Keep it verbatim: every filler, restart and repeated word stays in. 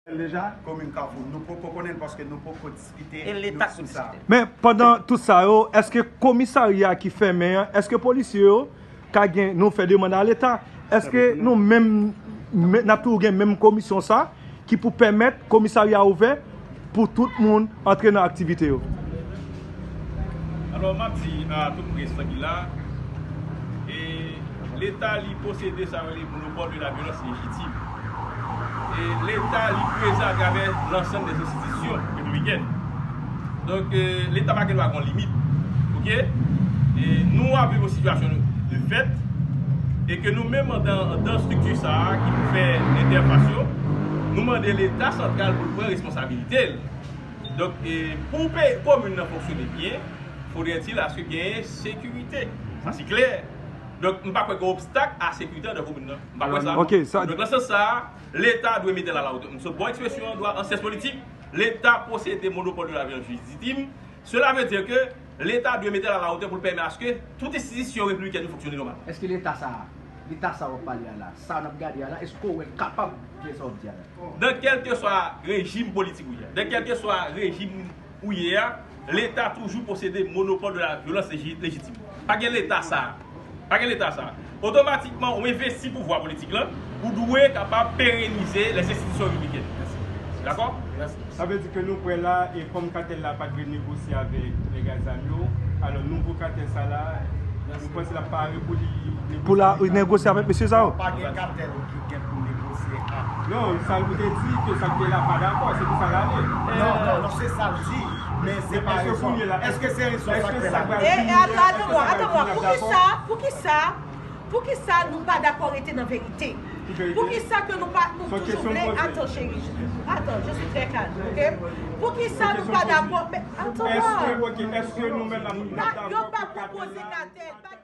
Deja, komin Kafou, nou poko konnen l paske nou poko diskite E Leta k pou diskite. Men pandan tout sa yo, èske komisarya ki fèmen an, èske polisye yo ka gen, nou fè demann a Leta, èske nou menm, n ap toujou gen menm komisyon sa ki pou pèmèt komisarya ouvè pou tout moun antre nan aktivite yo? Alò, m ap di a tout prens ki la, e Leta li posede sa yo rele monopole de la violence légitime. E Leta li prezan atravè lansanm de enstitisyon repibliken. Donk, e, Leta pa gen dwa gen limit. Oke? E nou ap viv yon sitiyasyon de fèt e ke nou menm andan, andan estrikti sa a ki pou fè entèfas yo, nou mande Leta santral pou l pran responsabilite l. Donk, e, pou peye komin nan fonksyone byen, fodre-t-il aske genyen sekirite. Sa se klè. Donk, m pa kwè gen obstak a sekirite andan komin nan. M pa kwè sa. Ok, sa- Donk, nan sans sa a, Leta dwe mete l alawotè. M sot bò ekspresyon an, dwa an syans politik, Leta posede monopole de la violence légitime. Cela veut dire que Leta dwe mete l alawotè pou l pèmèt aske tout enstitisyon repiblikèn yo fonksyone nòmal. Èske Leta sa a, Leta sa a w ap pale a la, sa n ap gade a la, èske w wè l kapab fè sa w ap di a la? Nan kèlkeswa rejim politik ou ye a, nan kèlkeswa rejim ou ye a, Leta toujou posede monopole de la violence légitime. Pa gen Leta sa a. Pa gen Leta sa a. Otomatikman, ou envesti pouvwa politik lan, ou dwe kapab perenize les institutions républicaines. Dakò? Sa vle di ke nou kwè la, e kòm katèl la pa t vle negosye avèk nèg a zam yo, alò nouvo katèl sa la, nou panse l ap pare pou li negosye Pou la negosye avèk mesye sa yo? Pa gen katèl ki gen pou negosye a. Non, sa l te di ke sa k te la pa dakò, se pou sa l ale. Non, non, non, se sa l di. Men se pa rezon. Èske se rezon sa k fè la? E, e, atann, atann, mwen, atann, mwen. Poukisa, poukisa, poukisa nou pa dakò rete nan verite? Poukisa ke nou pa, nou toujou vle, atann, cheri, atann, je suis très calme, ok? Poukisa nou pa dakò, men, atann, mwen. Èske nou menm ap Yo pa pwopoze katèl, pa